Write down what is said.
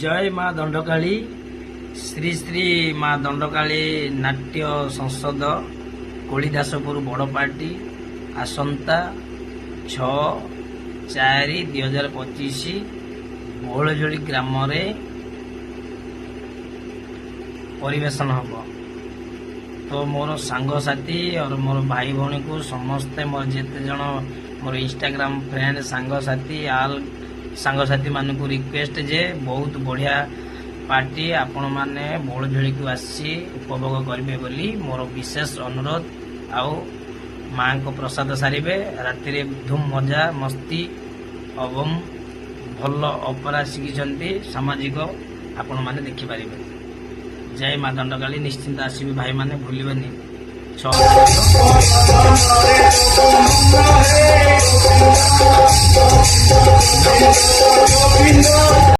ଜୟ ମା ଦଣ୍ଡକାଳୀ। ଶ୍ରୀ ଶ୍ରୀ ମା ଦଣ୍ଡକାଳୀ ନାଟ୍ୟ ସଂସଦ, କୋଳିଦାସପୁର ବଡ଼ ପାର୍ଟି, ଆସନ୍ତା 6/4/2025 ବହୁଳଝୋଳି ଗ୍ରାମରେ ପରିବେଷଣ ହେବ। ତ ମୋର ସାଙ୍ଗସାଥି और ମୋର ଭାଇ ଭଉଣୀକୁ ସମସ୍ତେ, ମୋର ଯେତେ ଜଣ ମୋର ଇନଷ୍ଟାଗ୍ରାମ ଫ୍ରେଣ୍ଡ, ସାଙ୍ଗସାଥି, ଆଲ୍ ସାଙ୍ଗସାଥିମାନଙ୍କୁ ରିକ୍ୱେଷ୍ଟ ଯେ ବହୁତ ବଢ଼ିଆ ପାର୍ଟି, ଆପଣମାନେ ବହୁଳଝୋଳିକୁ ଆସି ଉପଭୋଗ କରିବେ ବୋଲି ମୋର ବିଶେଷ ଅନୁରୋଧ। ଆଉ ମାଙ୍କ ପ୍ରସାଦ ସାରିବେ, ରାତିରେ ଧୁମ୍ ମଜା ମସ୍ତି ଏବଂ ଭଲ ଅପେରା ଶିଖିଛନ୍ତି ସାମାଜିକ, ଆପଣମାନେ ଦେଖିପାରିବେ। ଜୟ ମା ଦଣ୍ଡକାଳୀ। ନିଶ୍ଚିନ୍ତ ଆସିବେ ଭାଇମାନେ, ଭୁଲିବେନି 6 ତାରିଖ।